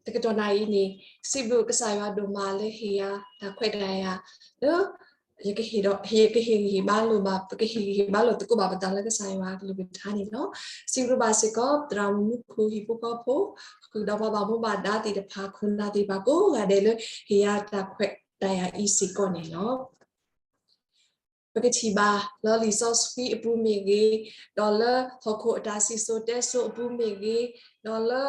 တကတီၢ်နၣ်အံၤန့ၣ် စံးဘျုးကစၢ်ယွၤဒိၣ်မးလၢဟ့ၣ်ယၤတၢ်ခွဲးတၢ်ယာ်လၢ ယကဟ့ၣ်ဒီး ယကဟ့ၣ်ဂံၢ်ဟ့ၣ်ဘါလိာ်ဘၣ် ပကဟ့ၣ်ဂံၢ်ဟ့ၣ်ဘါလိာ်သကိးဘၣ်ပသးလၢကစၢ်ယွၤအကလုၢ်ကထါန့ၣ်လီၤ. စံးဘျုးဘၣ်စ့ၢ်ကီး သရၣ်မုၣ်မူခိၣ် ဟံၣ်ဖိဃီဖိ ဃုာ်ဒီးပှၤဘၣ်မူဘၣ်ဒါသ့ၣ်တဖၣ် ခိၣ်နၢ်သ့ၣ်တဖၣ်ကိးဂၤဒဲးလၢ ဟ့ၣ်ယၤတၢ်ခွဲးတၢ်ယာ်အံၤစ့ၢ်ကီးန့ၣ်လီၤ. ပကထံၣ်ဘၣ်လၢလံာ်စီဆှံအပူၤမ့ၢ်ဂ့ၤ, ဒီးလၢဟီၣ်ခိၣ်အတၢ်စံၣ်စိၤတဲစိၤအပူၤမ့ၢ်ဂ့ၤ, ဒီးလၢ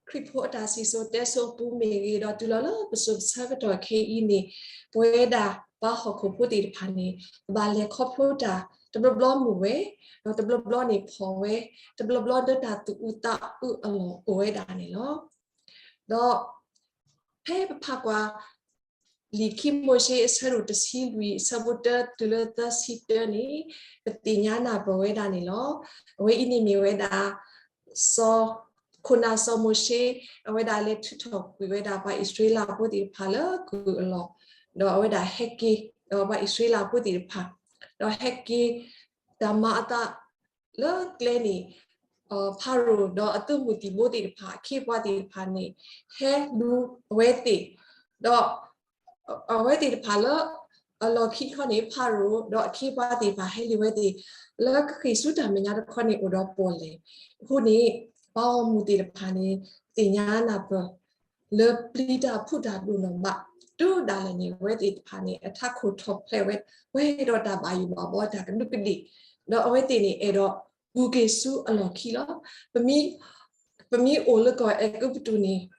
ခရံာ်ဖိအတၢ်စံၣ်စိၤတဲစိၤအပူၤမ့ၢ်ဂ့ၤ, ဒီးတုၤလီၤလၢပစိၤပဆၢကတီၢ်ခဲအံၤန့ၣ်, ပဝဲဒၣ်ပှၤဟီၣ်ခိၣ်ဖိသ့ၣ်တဖၣ်န့ၣ် ပဘၣ်လဲၤခီဖျိတၢ် တဘျီဘျီမုာ်ဝဲ, ဒီးတဘျီဘျီန့ၣ်ဖှီၣ်ဝဲ, တဘျီဘျီလၢတၢ်သူၣ်အုးသးအုးအလီၢ်အိၣ်ဝဲဒၣ်န့ၣ်လီၤ. ဒီးဖဲပဖးကွၢ် လံာ်ခံမိၤၡ့အဆၢဒိၣ်တဆံလွံၢ်အဆၢဖိတၢတုၤလၢသၢဆံတၢန့ၣ်, ပသ့ၣ်ညါနၢ်ပၢၢ်ဝဲဒၣ်န့ၣ်လီၤ. အဝဲအံၤန့ၣ်မ့ၢ်ဝဲဒၣ် စီၤ, ခိၣ်နၢ်စီၤမိၤၡ့ အဝဲဒၣ်လဲၤထုးထီၣ်ကွံာ်ဝဲဒၣ်ပှၤအံၣ်စရ့လးဖိသ့ၣ်တဖၣ်လၢကုၢ်အလီၢ်, ဒီးအဝဲဒၣ်ဟဲက့ၤ, ဒီးပှၤအံၣ်စရ့လးဖိသ့ၣ်တဖၣ်, ဒီးဟဲက့ၤ တၢ်မၤအသး လၢကျဲန့ၣ်, ဖၤရိၤဒီးအသုးမုၢ်သံၣ်ဘိသ့ၣ်တဖၣ် အခ့အပှၤသ့ၣ်တဖၣ်န့ၣ် ဟဲလူၤအဝဲသ့ၣ်, ဒီး အဝဲသ့ၣ်တဖၣ်လၢ အလီၢ်ခံတခီန့ၣ် ဖၤရိၤဒီးအခ့အပှၤသ့ၣ်တဖၣ်ဟဲလူၤဝဲသ့ၣ်, လၢကဃ့ၢ်ဆူတၢ်မဲာ်ညါတခီန့ၣ်အိၣ်ဒီးပီၣ်လဲၣ်, အဃိန့ၣ် ပှၤဂီၢ်မုၢ်သ့ၣ်တဖၣ်န့ၣ် သ့ၣ်ညါနၢ်ပၢၢ် လၢပျံၤတၢ်ဖုးတၢ်ဒိၣ်နီၢ်ဘၣ်, တုၤဒၣ်လဲာ်န့ၣ် အဝဲသ့ၣ်တဖၣ်န့ၣ် အထးခိၣ်ထီၣ်ဖျဲးဝဲ, ပှဲၤဒီးတၢ်ဘၣ်ယိၣ်ဘၣ်ဘီတၢ်ကဒူးကဒ့ၣ်, ဒီးအဝဲသ့ၣ်န့ၣ်အဲၣ်ဒိးဂုၤက့ၤဆူအလီၢ်ခံလီၤ. ပမ့ၢ်, ပမ့ၢ်အိၣ်လၢကီၢ်အဲၤကူပတူးန့ၣ်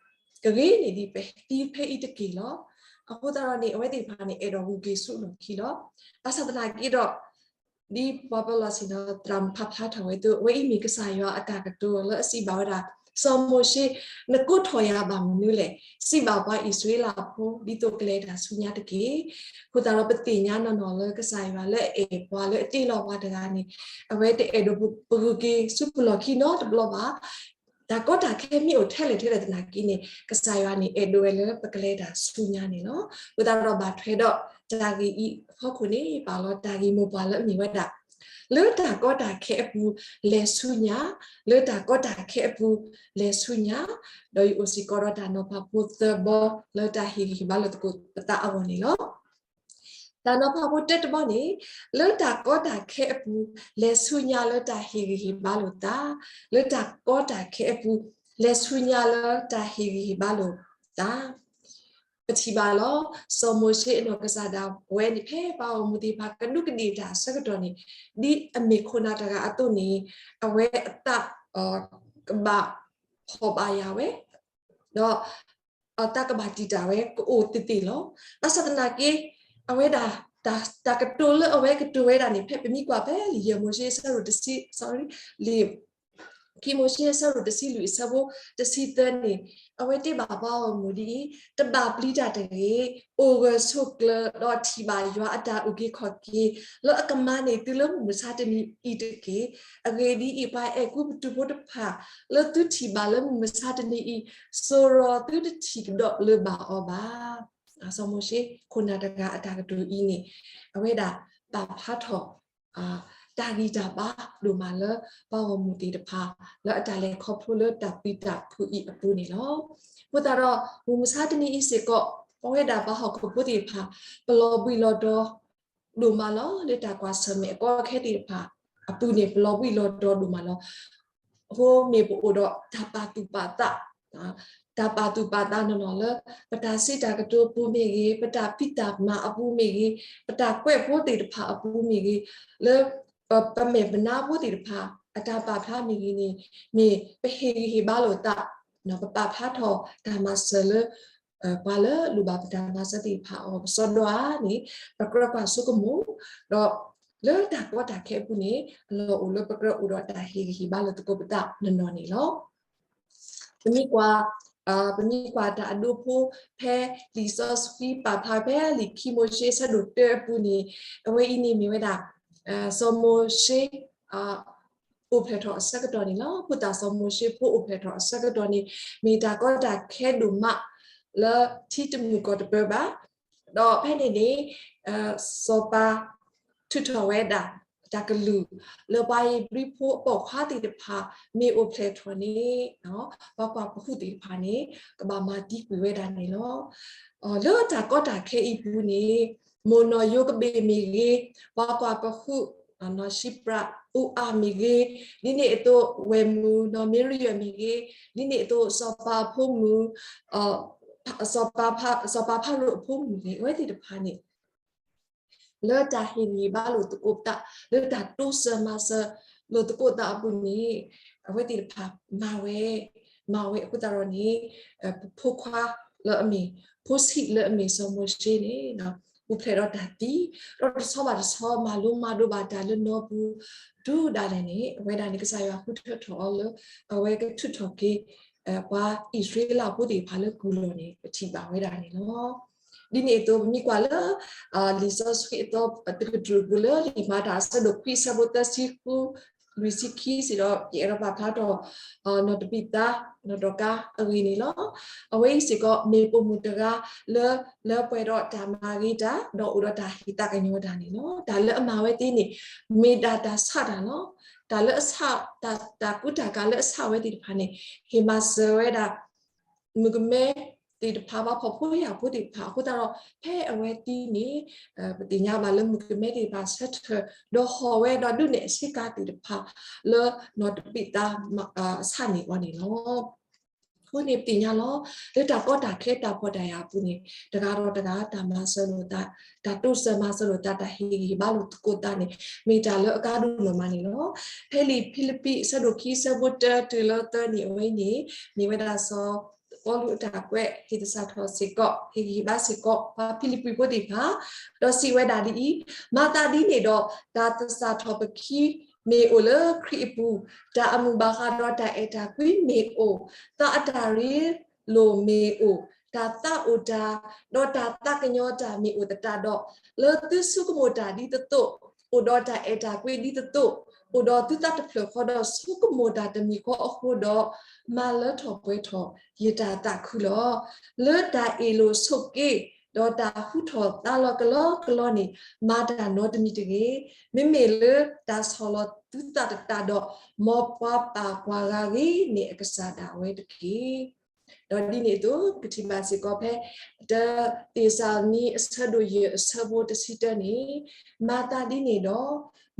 ကဂ့ၤန့ၣ်ဒ်ပသံဖဲအံၤတက့ၢ်လီၤ. အဃိသတးဒီးန့ၣ် အဝဲသ့ၣ်တဖၣ်န့ၣ် အဲၣ်ဒိးဂုၤက့ၤဆူအလီၢ်ခံလီၤ. ဘၣ်ဆၣ်သနာ်က့ဒီး ဒ်ပှၤပၢၤလီၢ်ဆ့ၣ်နီၤ သရၣ်မုၣ်ဖးဖျါထီၣ်ဝဲအသိး အဝဲအံၤမ့ၢ်ကစၢ်ယွၤအတၢ်ကတိၤလၢအစံးဘၣ်ဝဲဒၣ်, စီၤမိၤၡ့, နကိးထီၣ်ယၤဘၣ်မနုၤလဲၣ်, စံးဘၣ်ပှၤအံၣ်စရ့လးဖိ ဒ်သိးကလဲၤတၢ်ဆူညါတက့ၢ်. အဃိသတးဒီးပသ့ၣ်ညါနီၢ်နီၢ်လၢကစၢ်ယွၤလၢအအဲၣ်ပှၤလၢအတ့လီၤပှၤတဂၤန့ၣ်, အဝဲတအဲၣ်ဒိးပဂုၤက့ၤဆူပလီၢ်ခံနီတဘျီဘၣ်. တၢ်ကီတၢ်ခဲမ့ၢ်အိၣ်ထဲလဲၣ်ထဲလဲၣ်သနာ်က့န့ၣ် ကစၢ်ယွၤန့ၣ်အဲၣ်ဒိးဝဲလၢပကလဲၤတၢ်ဆူညါန့ၣ်လီၤ. အဃိသတးဒီးဘၣ်ထွဲဒီးတၢ်ဂ့ၢ်အံၤအဖီခိၣ်န့ၣ် ပာ်လီၤတၢ်ဂ့ၢ်မိၢ်ပှၢ်လၢအမ့ၢ်ဝဲဒၣ် လၢတၢ်ကီတၢ်ခဲအပူၤလဲၤဆူညါ, လၢတၢ်ကီတၢ်ခဲအပူၤလဲၤဆူညါ, ဒီးယအိၣ်စ့ၢ်ကီးဒီးတၢ်နီၤဖးဖိသၢဘီ လၢတၢ်ဟ့ၣ်ဂံၢ်ဟ့ၣ်ဘါလိာ်သကိးပသးအဂီၢ်န့ၣ်လီၤ. တၢ်နီၤဖးဖိတၢတဘီန့ၣ်, လၢတၢ်ကီတၢ်ခဲအပူၤ လဲၤဆူညါလၢတၢ်ဟ့ၣ်ဂံၢ်ဟ့ၣ်ဘါလိာ်သး, လၢတၢ်ကီတၢ်ခဲအပူၤ လဲၤဆူညါလၢတၢ်ဟ့ၣ်ဂံၢ်ဟ့ၣ်ဘါလိာ်သး. ပထံၣ်ဘၣ်လီၤ, စီၤမိၤၡ့အနီၢ်ကစၢ်ဒၣ်ဝဲန့ၣ် ဖဲပှၤဂီၢ်မုၢ်သ့ၣ်တဖၣ်ကဒူးကဒ့ၣ်တၢ်အဆၢကတီၢ်န့ၣ်, ဒ်အမ့ၢ်ခိၣ်နၢ်တဂၤအသိးန့ၣ်, အဝဲအသး ကဘၣ်ဖှီၣ်ဘၣ်ယာ်ဝဲ, ဒီး တၢ်ကဘၣ်တံာ်တာ်ဝဲကအိၣ်သ့ၣ်သ့ၣ်လီၤ. ဘၣ်ဆၣ်သနာ်က့ အဝဲဒၣ် တၢ်ကတိၤလၢအဝဲကတိၤဝဲဒၣ်န့ၣ် ဖဲပမ့ၢ်ကွၢ်ဖဲလံာ်ယဲၢ်မိၤၡ့အဆၢဒိၣ်တဆံ, လံာ်ခံမိၤၡ့အဆၢဒိၣ်တဆံလွံၢ်အဆၢဖိတဆံသၢန့ၣ်, အဝဲတဲဘၣ်ပှၤဂီၢ်မုၢ်ဒ်အံၤ, တဘၣ်ပျံၤတၢ်တဂ့ၤ, အိၣ်ဂၢၢ်ဆိးကျၢၤဒီးထံၣ်ဘၣ်ယွၤအတၢ်အုၣ်က့ၤခီၣ်က့ၤ လၢအကမၤန့ၢ်သုလၢမုၢ်မဆါတနံၤအံၤတက့ၢ်. အဂ့ၢ်ဒ်အံၤ, ပှၤအဲၤကူပတူးဖိတဖၣ် လၢသုထံၣ်ဘၣ်လၢမုၢ်မဆါတနံၤအံၤ, စိၤရီၤသုတထံၣ်ကဒီးလၢၤဘၣ်အီၤဘၣ်. စီၤမိၤၡ့ခိၣ်နၢ်တဂၤအတၢ်ကတိၤအံၤန့ၣ်, အဝဲဒၣ်ပာ်ဖျါထီၣ် တၢ်ဂံၢ်တၢ်ဘါဒိၣ်မးလၢ ပှၤဂီၢ်မုၢ်သ့ၣ်တဖၣ် လၢအတၢ်လဲၤခီဖျိလၢတၢ်ပျံၤတၢ်ဖုးအံၤအပူၤန့ၣ်လီၤ. အဃိသတးဒီး မုၢ်မဆါတနံၤအံၤစ့ၢ်ကီး ပဝဲဒၣ်ပှၤဟီၣ်ခိၣ်ဖိသ့ၣ်တဖၣ် ပလီၤဘှံးလီၤတီၤ ဒိၣ်မးလီၤ. လၢတၢ်ကွၢ်ဆၢၣ်မဲာ်အကီအခဲသ့ၣ်တဖၣ်အပူၤန့ၣ် ပလီၤဘှံးလီၤတီၤဒိၣ်မးလီၤ. အဃိမ့ၢ်ပအိၣ်ဒီးတၢ်ပာ်သူၣ်ပာ်သး, တၢ်ပာ်သူၣ်ပာ်သးနီၢ်နီၢ်လၢ ပတၢ်စံးတၢ်ကတိၤအပူၤမ့ၢ်ဂ့ၤ, ပတၢ်ဖံးတၢ်မၤအပူၤမ့ၢ်ဂ့ၤ, ပတၢ်ကွဲးဖိသ့ၣ်တဖၣ်အပူၤမ့ၢ်ဂ့ၤ, လၢ ပမဲာ်ပနါဖိသ့ၣ်တဖၣ် အတၢ်ပာ်ဖျါမ့ၢ်ဂ့ၤန့ၣ် မ့ၢ်ပဟ့ၣ်ဂံၢ်ဟ့ၣ်ဘါလိာ်သး, ပပာ်ဖျါထီၣ်တၢ်မၤစၢၤလၢ ပှၤလၢအလိၣ်ဘၣ်ပတၢ်မၤစၢၤသ့ၣ်တဖၣ်အဂီၢ် ပစီဒီဧါန့ၣ် ပကြၢးကွၢ်ဆိကမိၣ်, ဒီးလၢတၢ်ကီတၢ်ခဲအပူၤန့ၣ် အလီၢ်အိၣ်လၢပကြၢးအိၣ်ဒီးတၢ်ဟ့ၣ်ဂံၢ်ဟ့ၣ်ဘါလိာ်သကိးပသးနီၢ်နီၢ်န့ၣ်လီၤ. ပမ့ၢ်ကွၢ်, ပမ့ၢ်ကွၢ်တၢ်အဒိဖိ ဖဲလံာ်စီဆှံပာ်ဖျါဖဲလံာ်ခံမိၤၡ့အဆၢဒိၣ်တၢအပူၤန့ၣ်, အဝဲအံၤန့ၣ်မ့ၢ်ဝဲဒၣ် စီၤမိၤၡ့ အိၣ်ဖျဲၣ်ထီၣ်အဆၢကတီၢ်န့ၣ်လီၤ. ဖိသၣ်စီၤမိၤၡ့ဖိအိၣ်ဖျဲၣ်ထီၣ်အဆၢကတီၢ်န့ၣ် မ့ၢ်တၢ်ကီတၢ်ခဲဒိၣ်မးလၢထံတမုာ်ကီၢ်တပၢဘၣ်. ဒီးဖဲန့ၣ်န့ၣ် စီၤပၤထုးထီၣ်ဝဲဒၣ် တၢ်ကလုၢ် လၢပှၤဧ့ၤဘြံၤဖိအပိာ်ခွါသ့ၣ်တဖၣ် မ့ၢ်အိၣ်ဖျဲၣ်ထီၣ်န့ၣ် ပှၤကွၢ်ပဟူးသ့ၣ်တဖၣ်န့ၣ် ကဘၣ်မၤသံကွံာ်ဝဲဒၣ်န့ၣ်လီၤ. လၢတၢ်ကီတၢ်ခဲအံၤပူၤန့ၣ် မိၢ်နီၢ်ယိၤကဘ့ၣ်မ့ၢ်ဂ့ၤ, ပှၤကွၢ်ပဟူး နီၢ်ၡံပြးအူအါမ့ၢ်ဂ့ၤ, ဒ်န့ၣ်အသိး ဝဲၢ်မုၣ် နီၢ်မ့ရံယၢၣ်မ့ၢ်ဂ့ၤ, ဒ်န့ၣ်အသိး စီၤပၤအဖိမုၣ် စီၤပၤဖးရိၣ်အဖိမုၣ်န့ၣ် အဝဲသ့ၣ်တဖၣ်န့ၣ် လၢတၢ်ဟ့ၣ်ဂံၢ်ဟ့ၣ်ဘါလိာ်သကိးသး လၢတၢ်တိစၢၤမၤစၢၤလိာ်သကိးသးအပူၤန့ၣ် အဝဲသ့ၣ်တဖၣ်မၤဝဲ, မၤဝဲအဃိသတးဒီးန့ၣ် ဖိခွါလၢအမ့ၢ် ဖိဆံးလၢအမ့ၢ်စီၤမိၤၡ့န့ၣ် ပူၤဖျဲးဒီးတၢ်သံ, ဒီးတဆီဘၣ်တဆီ မၤလိမၤဒိးဘၣ်တၢ်လၢနီပူၤ တုၤဒၣ်လဲာ်န့ၣ် အဝဲဒၣ်န့ၣ် ကစၢ်ယွၤဃုထၢထီၣ်အီၤလၢ အဝဲကထုးထီၣ်က့ၤ ပှၤအံၣ်စရ့လးဖိသ့ၣ်တဖၣ်လၢကုၢ်လီၢ်န့ၣ် ပထံၣ်ဘၣ်ဝဲဒၣ်န့ၣ်လီၤ. ဒ်န့ၣ်အသိး ပမ့ၢ်ကွၢ်လၢ လံာ်စီဆှံအသီတကတြူၢ်ပူၤလၢ လံာ်မၤတၢ်အဆၢဒိၣ်ခွံ အဆၢဖိသၢဆံဃု လွံၢ်ဆံခံစ့ၢ်ကီး ယအဲၣ်ဒိးပာ်ဖျါထီၣ် နီၢ်တဘံးသး နီၢ်ဒီကၤအဂ့ၢ်န့ၣ်လီၤ. အဝဲအံၤစ့ၢ်ကီး မ့ၢ်ပိာ်မုၣ်တဂၤလၢ လၢပှဲၤဒီးတၢ်မၤဂ့ၤတၢ် ဒီးအိၣ်ဒီးတၢ်ဟ့ၣ်သးကညီၤတၢ်န့ၣ်လီၤ. တၢ်လၢအမၤဝဲသ့န့ၣ် မ့ၢ်ဒၣ်တၢ်ဆးတၢ်လီၤ. တၢ်လၢအဆး တၢ်ကူတၢ်ကၤလၢအဆးဝဲသ့ၣ်တဖၣ်န့ၣ် ဟ့ၣ်မၤစၢၤဝဲဒၣ် မုၣ်ကမဲသ့ၣ်တဖၣ် ပှၤဖှီၣ်ဖိယာ်ဖိသ့ၣ်တဖၣ်အဃိသတးဒီး ဖဲအဝဲသံန့ၣ် ပသ့ၣ်ညါဘၣ်လၢမုၣ်ကမဲသ့ၣ်တဖၣ်ဆၢထၢၣ် ဒီးဟီၣ်ဝဲဒီးဒုးနဲၣ်အဆ့ကၤသ့ၣ်တဖၣ် လၢနီၢ်တဘံးသး အဆးန့ၢ်အီၤန့ၣ်လီၤ. အဃိန့ၣ်ပသ့ၣ်ညါလီၤ လၢတၢ်ကီတၢ်ခဲတၢ်ဖှီၣ်တၢ်ယာ်အပူၤန့ၣ် တဂၤဒီးတဂၤ တၢ်မၤစၢၤလိာ်သး တၢ်တိစၢၤမၤစၢၤလိာ်သး တၢ်ဟ့ၣ်ဂံၢ်ဟ့ၣ်ဘါလိာ်သကိးသးန့ၣ် မ့ၢ်တၢ်လၢအကါဒိၣ်နီၢ်မးန့ၣ်လီၤ. ဖဲလံာ်ဖံလံးပံး အဆၢဒိၣ်ခံ အဆၢဖိတၢတုၤလၢသၢန့ၣ် အဝဲန့ၣ် မ့ၢ်ဝဲဒၣ်စီၤပီလူးအတၢ်ကွဲး ဟ့ၣ်သဆၣ်ထီၣ်စ့ၢ်ကီး ဟ့ၣ်ဂံၢ်ဟ့ၣ်ဘါစ့ၢ်ကီး ပှၤဖံလံးပံးဖိသ့ၣ်တဖၣ် ဒီးစံးဝဲဒၣ်ဒ်အံၤ, မၤသးဒ်န့ၣ်ဒီး တၢ်သဆၣ်ထီၣ်ပခံမ့ၢ်အိၣ်လၢခရံာ်အပူၤ, တၢ်အမုာ်ဘၣ်ဃးဒီးတၢ်အဲၣ်တၢ်ကွံမ့ၢ်အိၣ်, သးအတၢ်ရ့လိာ်မ့ၢ်အိၣ်, တၢ်သးအိၣ်တၢ်, ဒီးတၢ်သးကညီၤတၢ်မ့ၢ်အိၣ်သတးဒီး, လၢသုဆိကမိၣ်တၢ်ဒ်သိးသိး, အိၣ်ဒီးတၢ်အဲၣ်တၢ်ကွံဒ်သိးသိး, အိၣ်ဒီးသုသးတဖျၢၣ်ဃီဒီးဆိကမိၣ်တၢ်တမံၤဃီအဃိဒီး, မၤလၢထီၣ်ပှဲၤထီၣ်ယတၢ်သးခုလီၤ. လၢတၢ်အ့ၣ်လိာ်ဆိးက့ ဒီးတၢ်ဟူထီၣ်သါလီၤကလီကလီန့ၣ် မၤတၢ်နီတမံၤတဂ့ၤ. မ့မ့ၢ်လၢတၢ်ဆီၣ်လီၤသုသးသတးဒီး, မ်ပှၤပာ်ပှၤဂၤဂ့ၤန့ၢ်အကစၢ်ဒၣ်ဝဲတက့ၢ်. ဒီးဒ်န့ၣ်အသိး ပကထံၣ်ဘၣ်စ့ၢ်ကီးဖဲ တၢသ့းစၤလနံ အဆၢဒိၣ်ယဲၢ် အဆၢဖိတဆံတၢန့ၣ်, မၤသးဒ်န့ၣ်ဒီး,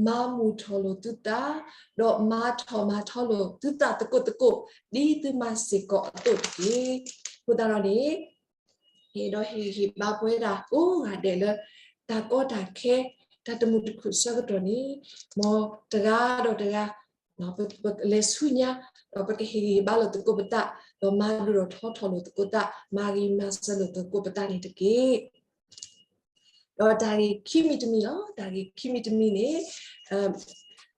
မၤမုာ်ထီၣ်လိာ်သုသး, ဒီးမၤထီၣ်မၤထီလိာ်သုသးသကိးသကိး, ဒ်သုမၤစ့ၢ်ကီးအသိးတက့ၢ်. အဃိသတးဒီးန့ၣ် ဟ့ၣ်ဒီးဟ့ၣ်ဂံၢ်ဟ့ၣ်ဘါပဝဲဒၣ်ကိးဂၤဒဲးလၢ တၢ်ကီတၢ်ခဲ တၢ်တမုာ်တခုၣ်ဆၢကတီၢ်န့ၣ်, မ်တဂၤဒီးတဂၤ ပလဲၤဆူညါ, ဒီးပကဟ့ၣ်ဂံၢ်ဟ့ၣ်ဘါလိာ်သကိးပသး, ဒီးမၤဒိၣ်ထီၣ်ထီထီၣ်လိာ်သကိးသး, မၤဂ့ၤမၤစၢၤလိာ်သကိးပသးန့ၣ်တက့ၢ်. ဒီးတၢ်ဂ့ၢ်ခံမံၤတမံၤလီၤ. တၢ်ဂ့ၢ်ခံမံၤတမံၤန့ၣ်, တၢ်ဂ့ၢ်ခံမံၤတမံၤ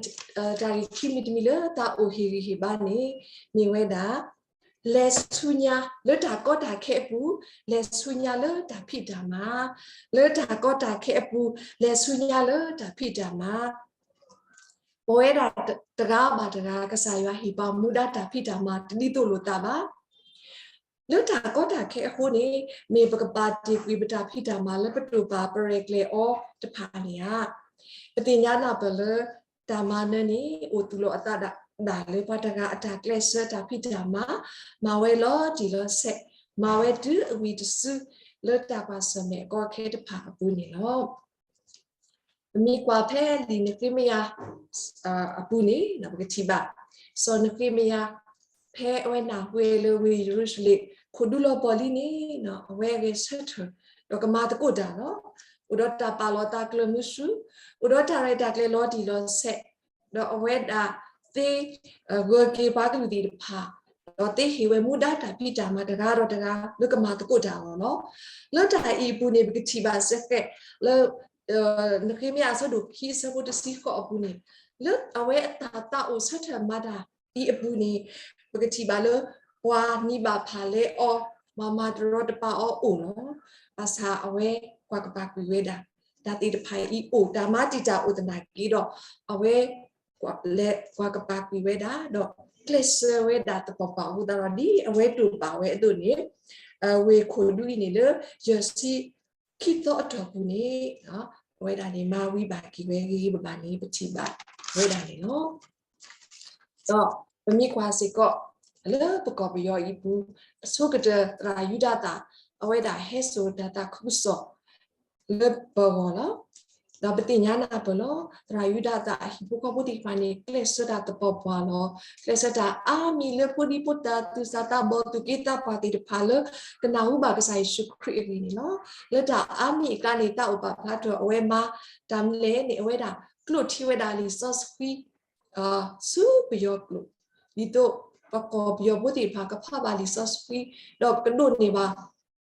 လၢတၢ်အိၣ်ဟ့ၣ်ဂံၢ်ဟ့ၣ်ဘါန့ၣ် မ့ၢ်ဝဲဒၣ် လဲၤဆူညါလၢတၢ်ကီတၢ်ခဲအပူၤ, လဲၤဆူညါလၢတၢ်ဖံးတၢ်မၤ, လၢတၢ်ကီတၢ်ခဲအပူၤ, လဲၤဆူညါလၢတၢ်ဖံးတၢ်မၤ. ပဝဲဒၣ်တဂၤဘၣ်တဂၤ ကစၢ်ယွၤဟ့ၣ်ပှၤမူဒါတၢ်ဖံးတၢ်မၤတဒ်သိးလိာ်သးဘၣ်. လၢတၢ်ကီတၢ်ခဲအဃိန့ၣ် မ့ၢ်ပကပာ်တ့ၢ်ကွံာ်ပတၢ်ဖံးတၢ်မၤလၢပတိာ်ပာ်ပရဲၣ်ကျဲၤအီၤတဖၣ်န့ၣ်ဧါ. ပသ့ၣ်ညါနၢ်ပၢၢ်လၢ တၢ်မၤနၢၤန့ၣ် အိၣ်သူၣ်လီၤအသးဒၣ်လၢပှၤတဂၤအတၢ်ကျဲးစၢးတၢ်ဖံးတၢ်မၤ, မၤဝဲလီၤတံၢ်လီၤဆဲး, မၤဝဲတုၤအဝံၤတစု လၢတၢ်ကွၢ်ဆၢၣ်မဲာ်အကီအခဲတဖၣ်အပူၤန့ၣ်လီၤ. ပမ့ၢ်ကွၢ်ဖဲလံာ်နဃ့မယၤ အပူၤန့ၣ် ပကထံၣ်ဘၣ် စီၤနဃ့မယၤ ဖဲအဝဲနၢ်ဟူဝဲလၢဝ့ၢ်ယရူၤၡလ့ၣ် ခိၣ်ဒူလီၤပီၢ်လံန့ၣ် အဝဲအဂဲၤဆၢထၢၣ် ဒီးကမၤသကိးတၢ်လီၤ. အိၣ်ဒီးတၢ်ပာ်လီၤသးကျၢၤမုဆူ, အိၣ်ဒီးတၢ်ရဲၣ်တၢ်ကျဲၤလီၤတံၢ်လီၤဆဲး, ဒီးအဝဲဒၣ်သ့ ဂၢၢ်က့ၤပှၤကလုာ်သ့ၣ်တဖၣ်, ဒီးသ့ဟ့ၣ်ဝဲမူဒါတၢ်ဖံးတၢ်မၤတဂၤဒီးတဂၤ လၢကမၤသကိးတၢ်အဂီၢ်လီၤ. လၢတၢ်အံၤအပူၤန့ၣ် ပကထံၣ်ဘၣ်စ့ၢ်ကီးလၢ နဃ့မယၤအဆၢဒိၣ်ခံ အဆၢဖိတဆံဃိးအပူၤန့ၣ်, လၢအဝဲအတၢ်သးအိၣ်ဆၢထၢၣ်မၤတၢ်အံၤအပူၤန့ၣ်, ပကထံၣ်ဘၣ်လၢ ပှၤနံၤဘၣ်ဖၣ်လဲအီၤ, ပှၤမၤတရီတပါအီၤအိၣ်လီၤ. ဘၣ်ဆၣ်အဝဲကွၢ်ကပာ်ကွံာ်ဝဲဒၣ် တၢ်သ့ၣ်တဖၣ်အံၤအိၣ် တၢ်မၤတံာ်တာ်အိၣ်သနာ်က့ဒီး အဝဲ လဲၤကွၢ်ကပာ်ကွံာ်ဝဲဒၣ် ဒီးကျဲးစၢးဝဲဒၣ်သပှၢ်ပှၢ်အဃိသတးဒီး ဒ်အဝဲတိာ်ပာ်ဝဲအသိးန့ၣ်, ဝ့ၢ်ခိၣ်ဒူအံၤန့ၣ်လၢ ယဲၢ်ဆံခံသီအတီၢ်ပူၤန့ၣ်, အဝဲဒၣ်န့ၣ် မၤဝံၤဘၣ်က့ၤဝဲဂ့ၤဂ့ၤဘၣ်ဘၣ်န့ၣ် ပထံၣ်ဘၣ်ဝဲဒၣ်န့ၣ်လီၤ. ဒီးပမ့ၢ်ကွၢ်စ့ၢ်ကီး လၢပကီၢ်ပယီၤအံၤပူၤ အဆိကတၢၢ်သရၣ်ယူဒၤသၣ် အဝဲဒၣ်ဟဲစိာ်တၢ်သးခုကစီၣ် လၢပဂီၢ်လီၤ. ဒီးပသ့ၣ်ညါနၢ်ပၢၢ်လီၤ. သရၣ်ယူဒၤသၣ်အဟံၣ်ဖိဃီဖိသ့ၣ်တဖၣ်န့ၣ် ကျဲးစၢးတၢ်သပှၢ်ပှၢ်လီၤ. ကျဲးစၢးတၢ်အါမံၤလၢဖိဒံဖိသၣ် သူၣ်စၢ်သးဘီၣ် သူၣ်က့သးပှၢ်သ့ၣ်တဖၣ်လၢ ကနၢ်ဟူဘၣ်ကစၢ်ယ့ၣ်ၡူးခရံာ်အဂ့ၢ်န့ၣ်လီၤ. လၢတၢ်အါမံၤအကျါန့ၣ် တၢ်အိၣ်ပာ်ဖျါထီၣ်အဝဲမၤတၢ်မနုၤလဲၣ်န့ၣ် အဝဲဒၣ်ကျိၣ်ထံဝဲဒၣ်လံာ်စီဆှံ ဆူပယီၤကျိာ် ဒ်သိးပကီၢ်ပယီၤဖိသ့ၣ်တဖၣ်ကဖးဘၣ်လံာ်စီဆှံ ဒီးကဒိးန့ၢ်ဘၣ်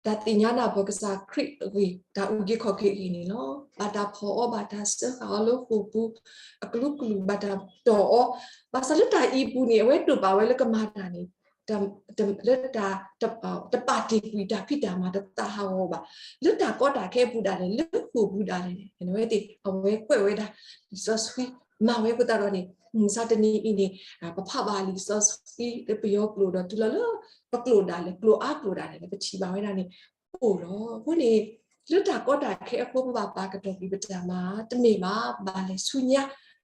တၢ်သ့ၣ်ညါနၢ်ပၢၢ်ကစၢ်ခရံာ်အဂ့ၢ် တၢ်အုၣ်က့ၤခီၣ်က့ၤအဂ့ၢ်န့ၣ်လီၤ. ဘၣ်တၢ်ဖီၣ်အီၤ ဘၣ်တၢ်စၢဃာ်အီၤလၢဃိာ်ပူၤ အကလုာ်ကလုာ် ဘၣ်တၢ်တီၢ်အီၤ ဘၣ်ဆၣ်လၢတၢ်အံၤပူၤန့ၣ် အဝဲတိာ်ပာ်ဝဲလၢကမၤတၢ်န့ၣ် လၢတၢ် တပာ်တ့ၢ်ကွံာ်တၢ်ဖံးတၢ်မၤ တသးဟးဂီၤဘၣ်. လၢတၢ်ကီတၢ်ခဲအပူၤဒၣ်လဲာ် လၢဃိာ်ပူၤဒၣ်လဲာ်န့ၣ် အဝဲသ့ၣ် အဝဲကွဲးဝဲဒၣ် လံာ်စီဆှံ မၤဝဲအဃိသတးဒီးန့ၣ် မုၢ်မဆါတနံၤအံၤန့ၣ် ပဖးဘၣ်လံာ်စီဆှံလၢပယီၤကျိာ်ဒီးတုၤလီၤလၢ ပကျိာ်ဒၣ်လဲာ် ကျိာ်အါကျိာ်ဒၣ်လဲာ်န့ၣ် ပထံၣ်ဘၣ်ဝဲဒၣ်န့ၣ် အိၣ်လီၤ. အဃိန့ၣ် လၢတၢ်ကီတၢ်ခဲအဃိ ပဘၣ်ပာ်ကတီၢ်ကွံာ်ပတၢ်မၤ တမ့ၢ်ဘၣ် ဘၣ်လဲၤဆူညါ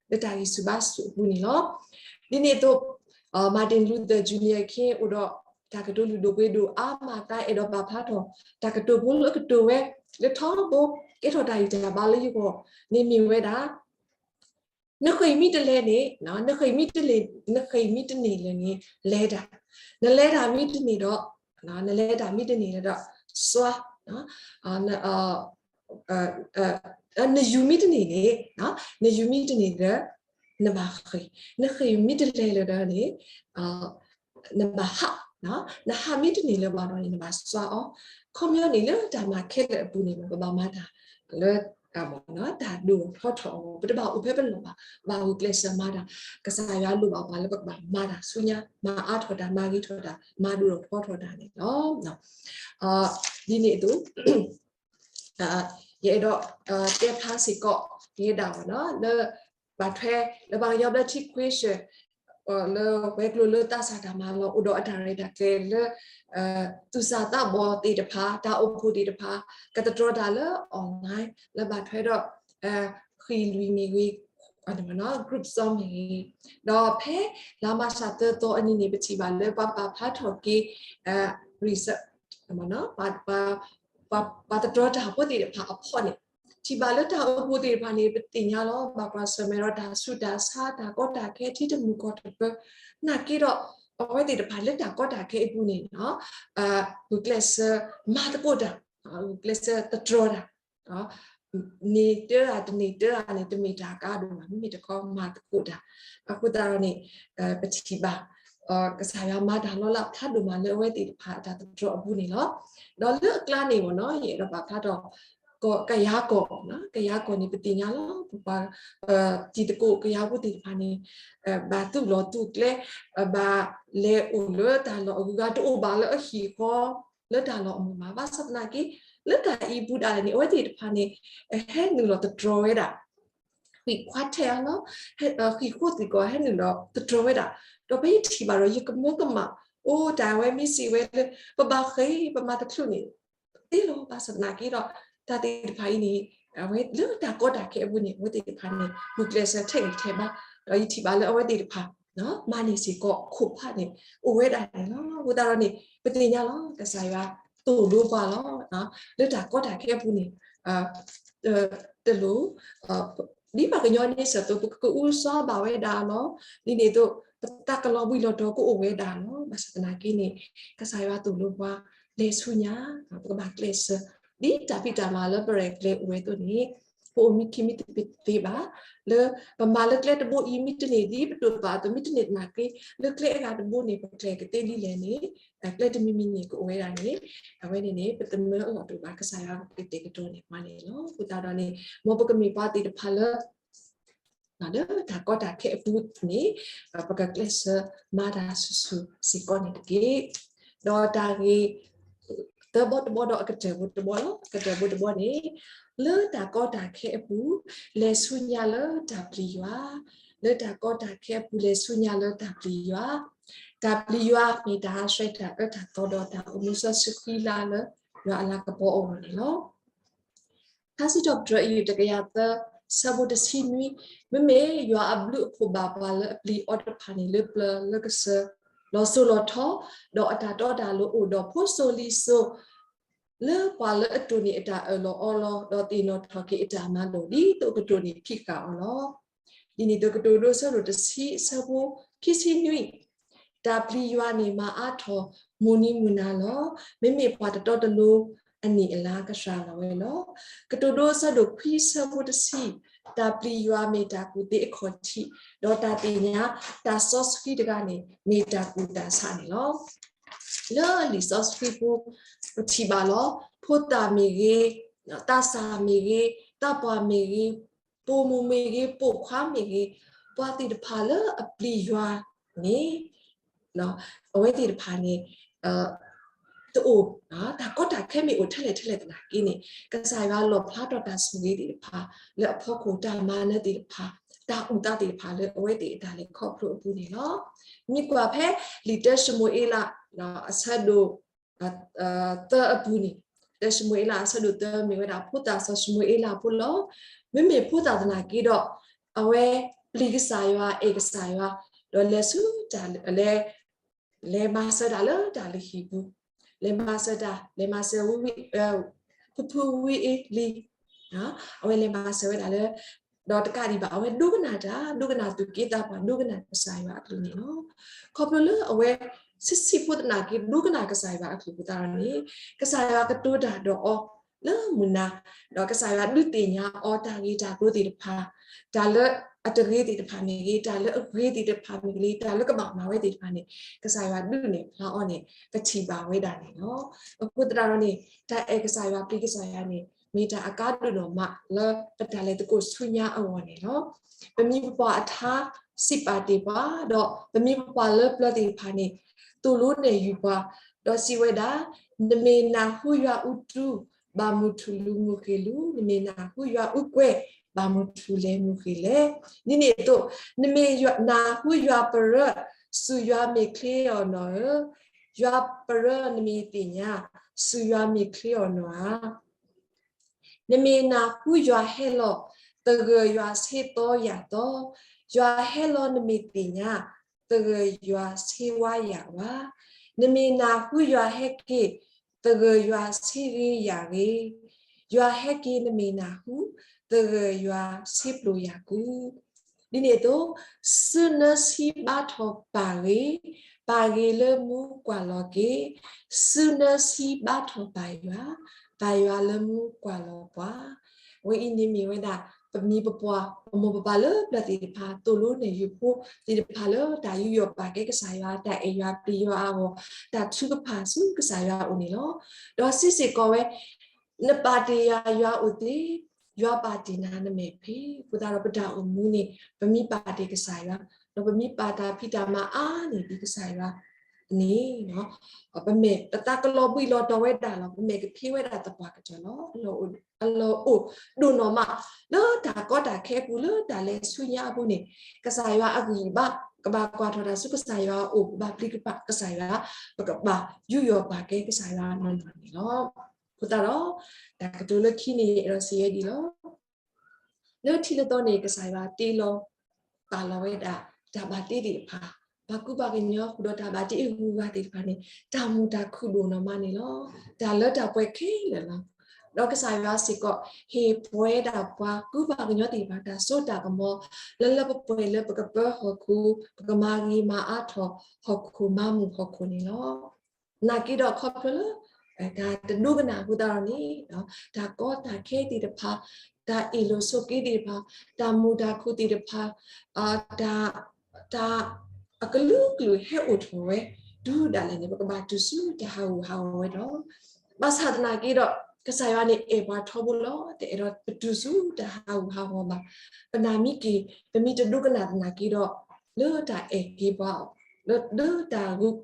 လၢတၢ်ဂံၢ်ဆူၣ်ဘါဆူၣ်အပူၤန့ၣ်လီၤ. ဒ်န့ၣ်အသိး Martin Luther Junior King အိၣ်ဒီးတၢ်ကတိၤလုၢ်ဒိၣ်ပှ့ၤဒိၣ်အါမးအကျါ အဲၣ်ဒိးပာ်ဖျါထီၣ် တၢ်ကတိၤဖိလၢအကတိၤဝဲ လၢထီဘိ ကဲထီၣ်တၢ်ဂံၢ်တၢ်ဘါလၢယဂီၢ်န့ၣ်မ့ၢ်ဝဲဒၣ် နဃ့ၢ်မ့ၢ်တလဲၤန့ၣ် နဃ့ၢ်မ့ၢ်တန့ၢ် နဃ့ၢ်မ့ၢ်တန့ၢ်လၢၤန့ၣ် လဲၤတၢ်, နလဲၤတၢ်မ့ၢ်တန့ၢ်ဒီး နလဲၤတၢ်မ့ၢ်တန့ၢ်လၢၤဒီး စွါ နယူၤမ့ၢ်တန့ၢ်န့ၣ် နယူၤမ့ၢ်တန့ၢ်ဒီး နဘၣ်ဃ့ၢ်, နဃ့ၢ်မ့ၢ်တလဲၤလၢၤဒီးန့ၣ် နဘၣ်ဟး, နဟးမ့ၢ်တန့ၢ်လၢၤဘၣ်ဒီးန့ၣ် နဘၣ်စွါအီၤ. ခီပညီန့ၣ် လၢတၢ်မၤခဲလၢာ်အပူၤန့ၣ် ပဘၣ်မၤတၢ်လၢ တၢ်ဒိၣ်ထီၣ်ထီထီၣ်အဂီၢ် ပတဘၣ်အိၣ်ဖဲပလီၢ်ဘၣ်, ဘၣ်ဂုာ်ကျဲးစၢးမၤတၢ်, ကစၢ်ယွၤလိၣ်ဘၣ်ပှၤလၢပကဘၣ်မၤတၢ်ဆူညါ, မၤအါထီၣ်တၢ်, မၤဂ့ၤထီၣ်တၢ်, မၤဒိၣ်ထီၣ်ထီထီၣ်တၢ်န့ၣ်လီၤ. ဒ်န့ၣ်အသိး ယအဲၣ်ဒိးတဲဖျါစ့ၢ်ကီး ယဲဒၣ်ဝဲလၢ ဘၣ်ထွဲလၢပှၤကညီဘျၢထံ question လၢဝဲၤကျိၤလၢသးစၢ်တၢ်မၤလီၤ အိၣ်ဒီးအတၢ်ရဲၣ်တၢ်ကျဲၤလၢ သူၣ်စၢ်သးဘီၣ်သ့ၣ်တဖၣ် တၢ်အိၣ်ဖှိၣ်သ့ၣ်တဖၣ် ကသတြီၤတၢ်လၢ online လၢဘၣ်ထွဲဒီး ဃံၣ်လွံၢ်မ့ၢ်ဂ့ၤ group စီမ့ၢ်ဂ့ၤ, ဒီးဖဲလါမးရှးသၢသီအနံၤန့ၣ် ပထံၣ်ဘၣ်လၢပှၤပာ်ဖျါထီၣ်က့ၤ research ပှၤသတြီၤတၢ်ဖိသ့ၣ်တဖၣ်အဖီၣ်န့ၣ် ထံၣ်ဘၣ်လၢတၢ်အိၣ်ဖှိၣ်သ့ၣ်တဖၣ်န့ၣ် ပသ့ၣ်ညါလီၤ ဘၣ်ကွၢ်ဆၢၣ်မဲာ်ဒီးတၢ်ဆူးတၢ်ဆါ တၢ်ကီတၢ်ခဲ ထံတမုာ်ကီၢ်တပၢၤ, နာ်က့ဒီး အဝဲသ့ၣ်တဖၣ်လၢတၢ်ကီတၢ်ခဲအပူၤန့ၣ် ဂုာ်ကျဲးစၢးမၤသကိးတၢ်, ဂုာ်ကျဲးစၢးသတြီၤတၢ် န့ၢ်တၢ်တန့ၢ်တၢ်န့ၣ် တမ့ၢ်တၢ်ကါဒိၣ်မး မ့မ့ၢ်တခီမၤသကိးတၢ်, အဃိသတးဒီးန့ၣ် ပထံၣ်ဘၣ် ကစၢ်ယွၤမၤတၢ်လီၤလးဖးဒိၣ်မးလၢအဝဲသ့ၣ်တဖၣ်အတၢ်သတြီၤအပူၤန့ၣ်လီၤ. ဒီးလၢအကျါန့ၣ်မ့ၢ်နီၤ ယအဲၣ်ဒိးပာ်ဖျါထီၣ် ကယၤကီၢ်, ကယၤကီၢ်န့ၣ် ပသ့ၣ်ညါလီၤ ပပှၤ တံၤသကိးကယၤဖိသ့ၣ်တဖၣ်န့ၣ် ဘၣ်သူၣ်လီၤသူၣ်ကျဲ ဘၣ်လဲၤအိၣ်လၢတၢ်လီၢ်အဂုၤအဂၤ တအိၣ်ဘၣ်လၢအဟံၣ်ဃီ လၢတၢ်လီၢ်အမုာ်ဘၣ်. ဘၣ်ဆၣ်သနာ်က့ လၢတၢ်အံၤပူၤဒၣ်လဲာ်န့ၣ် အဝဲသ့ၣ်တဖၣ်န့ၣ် ဟဲနုာ်လီၤသတြီၤဝဲဒၣ် ဃံၣ်ခွါထဲးအလီၢ် ဃံၣ်ဃိၣ်သံၣ်ကီး ဟဲနုာ်လီၤသတြီၤဝဲဒၣ်. ဒီးဖဲယထံၣ်ဘၣ်ဒီး ယကမၢကမၣ် အိၣ်တၢ်ဝဲမ့ၢ်စံးဝဲလၢ ပဘၣ်ဃ့ၢ် ပမၤတချုးန့ၣ် သ့လီၤ. ဘၣ်ဆၣ်သနာ်က့ဒီး တၢ်သ့ၣ်တဖၣ်အံၤန့ၣ် အဝဲလၢတၢ်ကီတၢ်ခဲအပူၤန့ၣ် အဝဲသ့ၣ်တဖၣ်န့ၣ် ဂုာ်ကျဲးစၢးထဲးဂံၢ်ထဲးဘါ ဒီးယထံၣ်ဘၣ်လၢအဝဲသ့ၣ်တဖၣ် မၤန့ၢ်စ့ၢ်ကီးခိၣ်ဖးန့ၣ် အိၣ်ဝဲဒၣ်န့ၣ်လီၤ. အဃိသတးဒီးန့ၣ် ပသ့ၣ်ညါလီၤ ကစၢ်ယွၤသိၣ်လိပှၤလီၤ လၢတၢ်ကီတၢ်ခဲအပူၤန့ၣ် တလိၣ် ဒ်ပှၤကညီန့ၣ်စ့ၢ်ကီး ပကအုကစွါဘၣ်ဝဲဒၣ်လီၤ. ဒ်န့ၣ်အသိး ပတၢ်ကလီၤဘှံးလီၤတီၤကအိၣ်ဝဲဒၣ်လီၤ. ဘၣ်ဆၣ်သနာ်က့န့ၣ် ကစၢ်ယွၤသိၣ်လိပှၤ လဲၤဆူညါ ပကဘၣ်ကျဲးစၢး ဒ်တၢ်ဖံးတၢ်မၤလၢပရဲၣ်ကျဲၤအိၣ်ဝဲအသိးန့ၣ် ပအိၣ်မံခံမံသပ့ၤသ့ဘၣ် လၢပမၤလၢကျဲတဘိအံၤ မ့ၢ်တန့ၢ်ဒ်ပတိာ်ပာ်အသိး မ့ၢ်တန့ၢ်သနာ်က့ လၢကျဲအဂၤတဘိန့ၣ် ပကျဲၤကသ့ဒ်လဲၣ်န့ၣ် ကျဲတမံၤမံၤန့ၣ် ကအိၣ်ဝဲဒၣ်န့ၣ် အဝဲန့ၣ်န့ၣ် ပတမၢအလီၢ်တအိၣ်ဘၣ် ကစၢ်ယွၤကတဲာ်ကတီၤန့ၢ်ပှၤန့ၣ်လီၤ. အဃိသတးဒီးန့ၣ် မ်ပကမ့ၢ်ပှၤသ့ၣ်တဖၣ်လၢ လၢတၢ်ကီတၢ်ခဲအပူၤန့ၣ် ပကကျဲးစၢးမၤတၢ်ဆူၣ်ဆူၣ်စ့ၢ်ကီးန့ၣ်တက့ၢ်. ဒီးတၢ်ဂ့ၢ် သၢဘီတဘီဒီးအကတၢၢ်ဘိတဘီလီၤ. အကတၢၢ်ဘိတဘီန့ၣ် လၢတၢ်ကီတၢ်ခဲအပူၤ လဲၤဆူညါလၢတၢ်ပျံၤယွၤ, လၢတၢ်ကီတၢ်ခဲအပူၤ လဲၤဆူညါလၢတၢ်ပျံၤယွၤ, တၢ်ပျံၤယွၤမ့ၢ်တၢ်ဟးဆှဲးတၢ်အၢတၢ်သီဒီးတၢ်အိၣ်မူစီဆှံဃံလၤလၢယွၤအလၤကပီၤအဂီၢ်န့ၣ်လီၤ. ထါစံးထီၣ်ပတြၢၤအယုၢ်တကယၤသၢ ဆၢဖိတဆံနွံ, မ့မ့ၢ်ယွၤအဘျုးအဖှိၣ်ဘၣ်ပှၤလၢအပျံၤအီၤတဖၣ်န့ၣ် လၢပျၢၤလၢကစၢၢ်, လီၤစိၤလီၤထီ, ဒီးအတၢ်တီတၢ်လိၤအိၣ်ဒီးဖိစိၤလံၤစိၤ လၢပှၤလၢအတိၢ်န့ၢ်အတၢ်အၢၣ်လီၤအီလီၤ, ဒီးသ့ၣ်နီၣ်ထီၣ်က့ၤအတၢ်မၤလိာ် ဒ်သိးအကတိၢ်န့ၢ်ဖံးဃာ်အီၤလီၤ. ဒ်န့ၣ်အသိးကတိၤဒိဆၢဒိၣ်တဆံ ဆၢဖိခံဆံနွံ, တၢ်ပျံၤယွၤန့ၣ်မၤအါထီၣ်မိၢ်နံၤမုၢ်နၤလီၤ. မ့မ့ၢ်ပှၤတတီတလိၤအနံၣ်အလါကစှၤလီၤဝဲလီၤ. ကတိၤဒိဆၢဒိၣ်ခွံ ဆၢဖိတဆံ, တၢ်ပျံၤယွၤမ့ၢ်တၢ်ကူၣ်သ့အခီၣ်ထံး, ဒီးတၢ်သ့ၣ်ညါတၢ်စီဆှံတဂၤန့ၣ် မ့ၢ်တၢ်ကူၣ်တၢ်ဆးန့ၣ်လီၤ. လၢလံာ်စီဆှံပူၤ ပထံၣ်ဘၣ်လီၤ. ဖိသၣ်မ့ၢ်ဂ့ၤ, သးစၢ်မ့ၢ်ဂ့ၤ, သးပှၢ်မ့ၢ်ဂ့ၤ, ပိာ်မုၣ်မ့ၢ်ဂ့ၤ, ပိာ်ခွါမ့ၢ်ဂ့ၤ, ပှၤသ့ၣ်တဖၣ်လၢအပျံၤယွၤန့ၣ် အဝဲသ့ၣ်တဖၣ်န့ၣ် တအိၣ် တၢ်ကီတၢ်ခဲမ့ၢ်အိၣ်ထဲလဲၣ်ထဲလဲၣ်သနာ်က့န့ၣ် ကစၢ်ယွၤလီၣ်ဖျါထီၣ်တၢ်ဆိၣ်ဂ့ၤသ့ၣ်တဖၣ် လၢအဖီခိၣ် တၢ်မၤနၢၤသ့ၣ်တဖၣ် တၢ်အုၣ်သးသ့ၣ်တဖၣ်လၢအဝဲသ့ၣ်အတၢ်လဲၤခီဖျိအပူၤန့ၣ်လီၤ. မ့ၢ်ကွၢ်ဖဲလံာ်တၢၡမူၤအ့လး အဆၢဒိၣ် သၢအပူၤန့ၣ်, တၢၡမူၤအ့လးအဆၢဒိၣ်သၢ မ့ၢ်ဝဲဒၣ်ဖိသၣ်စီၤၡမူၤအ့လးဖိလီၤ. မ့မ့ၢ်ဖိသၣ်သနာ်က့ဒီး အဝဲပျံၤကစၢ်ယွၤ အဲၣ်ကစၢ်ယွၤ ဒီးလဲၤဆူတၢ် လဲၤမၤစၢၤတၢ်လၢတၢ်လုၢ်ဟံၣ်ပူၤ, လဲၤမၤစၢၤတၢ် လဲၤမၤစၢၤဝံ ဖုဖုဝံအ့လံ အဝဲလဲၤမၤစၢၤဝဲဒၣ်လၢ ဒီးတကးဒံးဘၣ် အဝဲဒိကနၣ်တၢ် ဒိကနၣ်သူၣ်က့သးပှၢ် ဒိကနၣ်ကစၢ်ယွၤအကလုၢ်န့ၣ်လီၤ. ခီဖျိလၢအဝဲ ဆံးဆံးဖိသနာ်က့ ဒိကနၣ်ကစၢ်ယွၤအကလုၢ်အဃိသတးဒီးန့ၣ် ကစၢ်ယွၤကတိၤတၢ်ဒီးအီၤလၢမုၢ်နၤ, ဒီးကစၢ်ယွၤဒုးသ့ၣ်ညါအီၤတၢ်ဂ့ၢ်တၢ်ကျိၤသ့ၣ်တဖၣ်, တၢ်လၢအတဂ့ၤသ့ၣ်တဖၣ်မ့ၢ်ဂ့ၤ, တၢ်လၢအဂ့ၤသ့ၣ်တဖၣ်မ့ၢ်ဂ့ၤ, တၢ်လၢကဘၣ်မၤဝဲသ့ၣ်တဖၣ်န့ၣ် ကစၢ်ယွၤဒုးနဲၣ်ဖျါအီၤန့ၣ် ပထံၣ်ဘၣ်ဝဲဒၣ်န့ၣ်လီၤ. အဃိသတးဒီးန့ၣ် တၢ်အဲၣ်ကစၢ်ယွၤ ပျံၤကစၢ်ယွၤန့ၣ် မ့ၢ်တၢ်အကါဒိၣ်ဒိၣ်မးလၢပတၢ်လဲၤသကိးဆူညါအဂီၢ်န့ၣ်လီၤ. ပမိၢ်ပပၢ်အထါစံးပာ်တ့ၢ်ပှၤ, ဒီးပမိၢ်ပပၢ်လၢပျၢၤသ့ၣ်တဖၣ်န့ၣ် သိၣ်လိနဲၣ်ယုာ်ပှၤ, ဒီးစံးဝဲဒၣ်, နမ့ၢ်နၢ်ဟူယွၤအူတူၢ်, ဘၣ်မုၢ်ထူၣ်လူၤမုၢ်ဃ့ၢ်လူၤ, နမ့ၢ်နၢ်ဟူယွၤအူကွဲး, ဘၣ်မုၢ်ထူၣ်လဲၤမုၢ်ဃ့ၢ်လဲၤ, ဒ်န့ၣ်အသိး, နမ့ၢ်နၢ်ဟူယွၤပရၢ, စူၢ်ယွၤမ့ၢ်ချ့အီၤနီၢ်ဧၢ, ယွၤပရၢနမ့ၢ်သ့ၣ်ညါ, စူၢ်ယွၤမ့ၢ်ချ့အီၤနီၢ်ဧါ. နမ့ၢ်နၢ်ဟူယွၤဟဲလီၤ, သဂၢၢ်ယွၤဆ့သီယၢ်သီ, ယွၤဟဲလီၤနမ့ၢ်သ့ၣ်ညါ, သဂၢၢ်ယွၤဆ့ဝါယၢ်ဝါ, နမ့ၢ်နၢ်ဟူယွၤဟဲက့ၤ, သဂၢၢ်ယွၤဆ့ဂ့ၤယၢ်ဂ့ၤ, ယွၤဟဲက့ၤနမ့ၢ်နၢ်ဟူ, သဂၢၢ်ယွၤဆ့ပျိယၢ်ကူ ဒ်န့ၣ်အသိး, စုနၢဆံဘါထီၣ်ပၢ်ဂ့ၤ, ပၢ်ဂ့ၤလၢမူကွၢ်လီၤက့ၤ, စုနၢဆံဘါထီၣ်ပၢ်ယွၤ, ပၢ်ယွၤလၢမူကွၢ်လီၤပှၤ, အဝဲအံၤန့ၣ်မ့ၢ်ဝဲဒၣ် ပမိၢ်ပပၢ်, ပမိၢ်ပပၢ်လၢပျၢၤသ့ၣ်တဖၣ် သိၣ်လိနဲၣ်ယုာ်ဖိသ့ၣ်တဖၣ်လၢတၢ်ယူးယီၣ်ပာ်ကဲကစၢ်ယွၤ, တၢ်အဲၣ်ယွၤပျံၤယွၤအဂီၢ်, တၢ်ထုကဖၣ်ဆူကစၢ်ယွၤအအိၣ်န့ၣ်လီၤ. ဒီးစံးစ့ၢ်ကီးဝဲ, နပာ်တ့ၢ်ယၤ ယွၤအိၣ်သ့, ယွၤပာ်တ့ၢ်နၤနမဲာ်ဖံး, အဃိသတးဒီးပတၢ်အိၣ်မူန့ၣ် ပမ့ၢ်ပာ်တ့ၢ်ကစၢ်ယွၤ, ဒီးပမ့ၢ်ပာ်တၢ်ဖံးတၢ်မၤအါန့ၢ်ဒံးကစၢ်ယွၤန့ၣ် ပမဲာ်ပသးကလီၤဘှံးလီၤတီၤဝဲဒၣ်လီၤ. ပမဲာ်ကဖံးဝဲဒၣ်သပှၢ်ကတၢၢ်လီၤ. အလီၢ်အိၣ်ဒိၣ်နီၢ်မး လၢတၢ်ကီတၢ်ခဲအပူၤ လၢတၢ်လဲၤဆူညါအပူၤန့ၣ် ကစၢ်ယွၤအဂံၢ်ဘါ ကဘၣ်ကွၢ်ထီၣ်တၢ်ဆူကစၢ်ယွၤအအိၣ်, ပဘၣ်ပျံၤကစၢ်ယွၤ, ပကဘၣ်ယူးယီၣ်ပာ်ကဲကစၢ်ယွၤနီၢ်နီၢ်န့ၣ်လီၤ. အဃိသတးဒီး တၢ်ကတိၤလၢခံန့ၣ် အဲၣ်ဒိးစံးဝဲဒ်အံၤလီၤ. လၢထံးလၢသီန့ၣ် ကစၢ်ယွၤတ့လီၤ ပာ်လီၤဝဲဒၣ် တၢ်ဘၣ်တ့သ့ၣ်တဖၣ်, ပှၤကူပှၤကညီဃုာ်ဒီးတၢ်ဘၣ်တ့အဂုၤအဂၤသ့ၣ်တဖၣ်န့ၣ် တၢ်မုာ်တၢ်ခုၣ်ဒိၣ်နီၢ်မးန့ၣ်လီၤ. တၢ်လၢတၢ်ပှဲၤခဲလၢာ်လီၤ. ဒီးကစၢ်ယွၤစ့ၢ်ကီး ဟ့ၣ်ပှဲၤဒၣ်ပှၤကူပှၤကညီသ့ၣ်တဖၣ် တၢ်စိတၢ်ကမီၤ လၢလၢပှဲၤပှဲၤလၢပကပၢဟီၣ်ခိၣ်, ပကမၤဂ့ၤမၤအါထီၣ်ဟီၣ်ခိၣ် မၤမုာ်ဟီၣ်ခိၣ်န့ၣ်လီၤ. နာ်က့ဒီးခီဖျိလၢ တၢ်တဒိကနၣ်အဃိသတးဒီးန့ၣ် တၢ်ကီတၢ်ခဲသ့ၣ်တဖၣ်, တၢ်အ့ၣ်လိာ်ဆိးက့သ့ၣ်တဖၣ်, တၢ်မုာ်တၢ်ခုၣ်သ့ၣ်တဖၣ်, တၢ် တၢ်အကလုာ်ကလုာ်ဟဲအိၣ်ထီၣ်ဝဲ တုၤဒၣ်လဲာ်န့ၣ် ပကဘၣ်တုၤဆူတၢ်ဟးဂူာ်ဟးဂီၤဝဲဒီး ဘၣ်ဆၣ်သနာ်က့ဒီး ကစၢ်ယွၤန့ၣ်အဲၣ်ပှၤထီဘိလီၤ. တအဲၣ်ဒိးပတုၤဆူတၢ်ဟးဂူာ်ဟးဂီၤဘၣ်. ပနာ်မ့ၢ်က့ၤ ပမ့ၢ်တဒိကနၣ်သနာ်က့ဒီး လၢတၢ်အဲၣ်က့ၤပှၤ လၢ လၢတၢ်ဂုာ်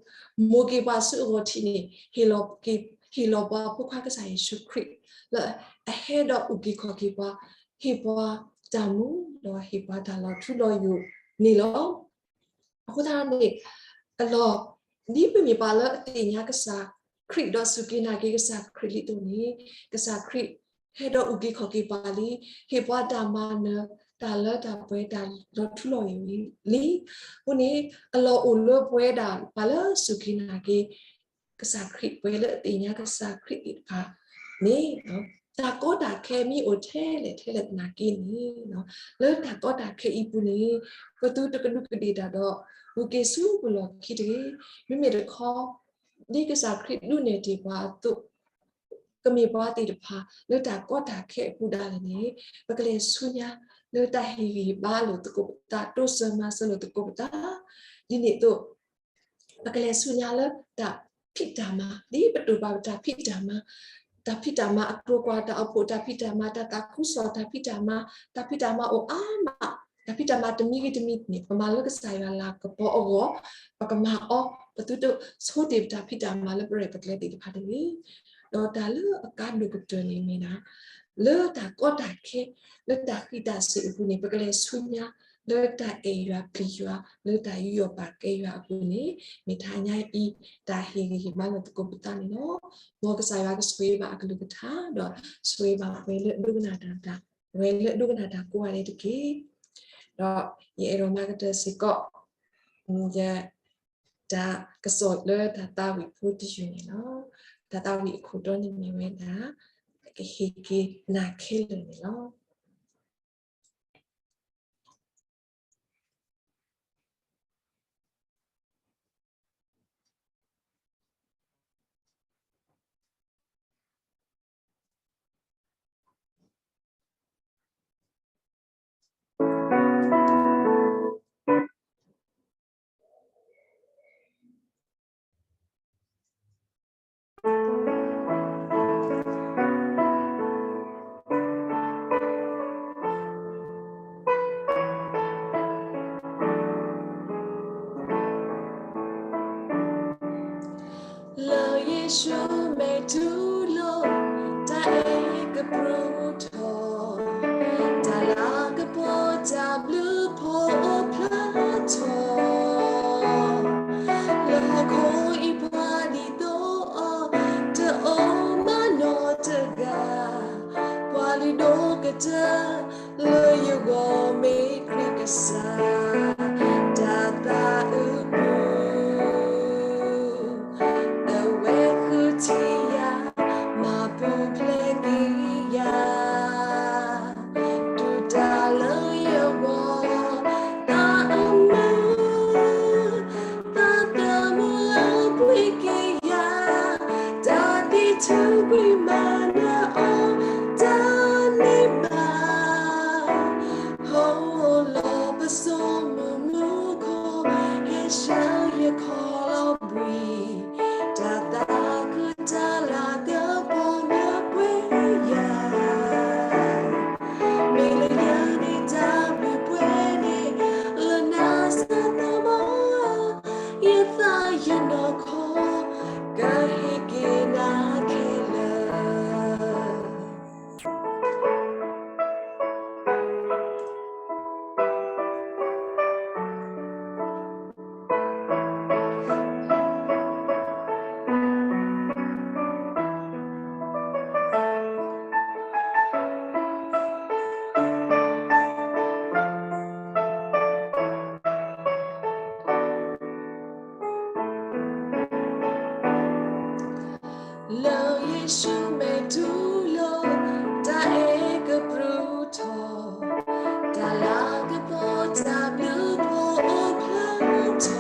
မိၢ်က့ၤပှၤဆူအဂီၢ်ထံးန့ၣ် ဟ့ၣ်လီၤက့ၤ ဟ့ၣ်လီၤပှၤဖိခွါကစၢ်ယ့ၣ်ၡူးခရံာ် လၢအဟဲဒီးအုၣ်က့ၤခီၣ်က့ၤပှၤ, ဟ့ၣ်ပှၤတၢ်မူ ဒီးဟ့ၣ်ပှၤတၢ်လီၤထူလီၤယိာ်န့ၣ်လီၤ. အဃိသတးန့ၣ် အလီၢ် ဒ်ပမ့ၢ်ပှၤလၢအသ့ၣ်ညါကစၢ်ခရံာ် ဒီးစူၢ်က့ၤနာ်က့ၤကစၢ်ခရံာ်လံအသိးန့ၣ် ကစၢ်ခရံာ် ဟဲဒီးအုၣ်က့ၤခီၣ်က့ၤပှၤလံ, ဟ့ၣ်ပှၤတၢ်မၤနၢၤ တၢ်လၢတၢ်ပှဲၤ တၢ်လီၤထူလီၤယိာ်လံ. အဃိန့ၣ် အလီၢ်အိၣ်လၢပဝဲဒၣ် ပှၤလၢအစူၢ်က့ၤနာ်က့ၤ ကစၢ်ခရံာ် ပှၤလၢအသ့ၣ်ညါကစၢ်ခရံာ်သ့ၣ်တဖၣ်န့ၣ် တၢ်ကီတၢ်ခဲမ့ၢ်အိၣ်ထဲလဲၣ်ထဲလဲၣ်သနာ်က့န့ၣ်, လၢတၢ်ကီတၢ်ခဲအံၤအပူၤန့ၣ် ပသုတကဒူးကဒ့ၣ်တၢ်ဒီး ဂုၤက့ၤဆူပလီၢ်ခံတဂ့ၤ. မ့မ့ၢ်တခီ ဒ်ကစၢ်ခရံာ်ဒုးနဲၣ်တ့ၢ်ပှၤအသိး ကမ့ၢ်ပှၤသ့ၣ်တဖၣ် လၢတၢ်ကီတၢ်ခဲအပူၤဒၣ်လဲာ်န့ၣ် ပကလဲၤဆူညါ လၢတၢ်ဟ့ၣ်ဂံၢ်ဟ့ၣ်ဘါလိာ်သကိးပသး, တိစၢၤမၤစၢၤလိာ်သကိးပသး, ဒ်န့ၣ်အသိး ပကလဲၤဆူညါလၢတၢ်ဖံးတၢ်မၤ ဒ်ပတိာ်ပာ်ပတၢ်ဖံးတၢ်မၤ, တၢ်ဖံးတၢ်မၤအကျိၤအကွာ်, တၢ်အိၣ်ဖှိၣ်တၢ်ဖံးတၢ်မၤ, တၢ်သးခုကစီၣ်တၢ်ဖံးတၢ်မၤ, တၢ်ဖံးတၢ်မၤအိၣ်အါမး, တၢ်ဖံးတၢ်မၤတမံၤဂ့ၤတမံၤန့ၣ် ပမၤလၢကစၢ်ယွၤလၤကပီၤအဂီၢ် ပကမၤအီၤ, ပသုတဆိတ့ၢ်ပတၢ်ဖံးတၢ်မၤလၢပရဲၣ်ပကျဲၤသ့ၣ်တဖၣ်တဂ့ၤ. ဒီးတၢ်လၢအကါဒိၣ်ကတၢၢ်န့ၣ်မ့ၢ်ဒၣ် လၢတၢ်ကီတၢ်ခဲ လၢတၢ်ဃံးတၢ်စ့ၤအပူၤန့ၣ် ပကလဲၤဆူညါ လၢတၢ်အဲၣ်ယွၤပျံၤယွၤ လၢတၢ်ယူးယီၣ်ပာ်ကဲယွၤအပူၤန့ၣ် မ့ၢ်တဟါညါအံၤ တၢ်ဟ့ၣ်ဂံၢ်ဟ့ၣ်ဘါလိာ်သကိးပသးန့ၣ်လီၤ. မ်ကစၢ်ယွၤကဆိၣ်ဂ့ၤဘၣ်အကလုၢ်ကထါ ဒီးဆိၣ်ဂ့ၤဘၣ်ပှၤလၢအဒိကနၣ်တၢ်, ပှၤလၢအဒိကနၣ်တၢ်ကိးဂၤဒဲးတက့ၢ်. ဒီးယအဲၣ်ဒိးမၤကတၢၢ်စ့ၢ်ကီး ယ တၢ်ကစီၣ်လၢတၢ်သးဝံၣ်ဖိတယုၢ်န့ၣ်လီၤ. တၢ်သးဝံၣ်အခိၣ်တီန့ၣ်မ့ၢ်ဝဲဒၣ် ကဟ့ၣ်က့ၤနၤခဲလၢာ်န့ၣ်လီၤ. လၢယ့ၣ်ၡူးမဲာ်တူၢ်လိာ် တၢ်အဲၣ်ကပြုၢ်ထီၣ်, တၢ်လၤကပီၤတၢ်ဘျုးဖှိၣ်အိၣ်ဖျါထီၣ်, လၢဟီၣ်ခိၣ်အံၤပှၤဒ်သိးအီၤ တအိၣ်မးနီတဂၤ, ပှၤလုၢ်ဒိၣ်ကတၢၢ် လၢယဂီၢ်မ့ၢ်ခရံာ်ကစၢ်, တၢ်သးအုးပူၤ အဝဲဃုထံၣ်ယၤ, မၤပူၤဖျဲးက့ၤယၤ, ဒုၣ်ဒါလၢယဂီၢ်, သးအမုာ် သးသမူလၢပှ့ၤက့ၤယၤ, တၢ်သံထုးကွံာ်မၤနၢၤအီၤ တၢ်န့ၢ်ဘၣ်, ဟီၣ်လီၤပစိာ်မုၢ်မူခိၣ်, ဟဲဆှၢယခီၣ်လီၤဘှံး, တၢ်သးခုတၢ်လၤကပီၤမၤပှဲၤယၤ မ့ၢ်လၢယၤန့ၣ်တၢ်ဘျုးပှဲၤန့ၣ်, လၢနၤစၢ်သးဘီ, ယသးယနီၢ်ခီ, ကဟ့ၣ်က့ၤနၤခဲလၢာ်. လၢယ့ၣ်ၡူးမဲာ်တူၢ်လိာ် တၢ်အဲၣ်ကပြုၢ်ထီၣ်, တၢ်လၤကပီၤတၢ်ဘျုးဖှိၣ်အိၣ်ဖျါထီၣ်,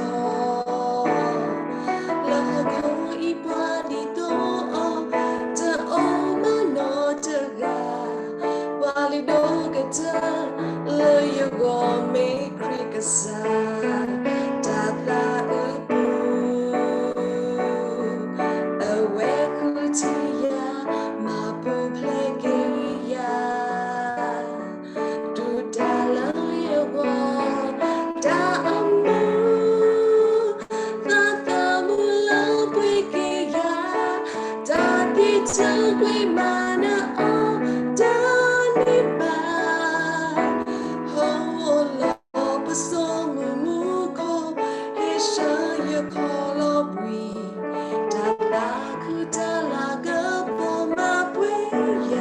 လၢဟီၣ်ခိၣ်အံၤပှၤဒ်သိးအီၤ တအိၣ်မးနီတဂၤ, ပှၤလုၢ်ဒိၣ်ကတၢၢ် လၢယဂီၢ်မ့ၢ်ခရံာ်ကစၢ်, တၢ်သးအုးပူၤ အဝဲဃုထံၣ်ယၤ, မၤပူၤဖျဲးက့ၤယၤ, ဒုၣ်ဒါလၢယဂီၢ်, တၢ်အမုာ်, သးသမူလၢပှ့ၤက့ၤယၤ, တၢ်သံထုးကွံာ်မၤနၢၤအီၤ တၢ်န့ၢ်ဘၣ်, ဟီၣ်လီၤပစိာ်မုၢ်မူခိၣ်, ဟဲဆှၢယခီၣ်လီၤဘှံး, တၢ်သးခုတၢ်လၤကပီၤမၤပှဲၤယၤ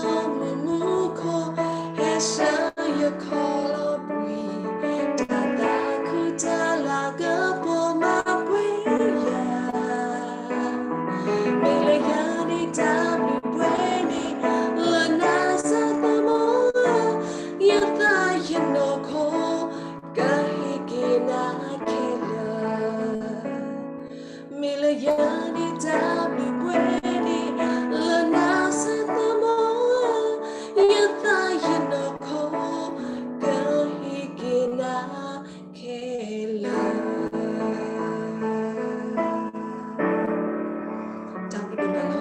မုၢ်မူခိၣ် ဟဲဆှၢယခီလီၤဘှံး, တၢ်သးခုတၢ်လၤကပီၤမၤပှဲၤယၤ, မ့ၢ်လၢယၤန့ၣ်တၢ်ဘျုးပှဲၤန့ၣ် လၢနၤစၢ်သမီ, ယသးယနီၢ်ခိ ကဟ့ၣ်က့ၤနၤခဲလၢာ်, မ့ၢ်လၢယၤန့ၣ်တၢ်ဘျုးပှဲၤန့ၣ် လၢနၤစၢ်သမီ, ယသးယနီၢ်ခိ ကဟ့ၣ်က့ၤနၤခဲလၢာ်. တၢ်ဘျုးဒိၣ်မးလီၤ.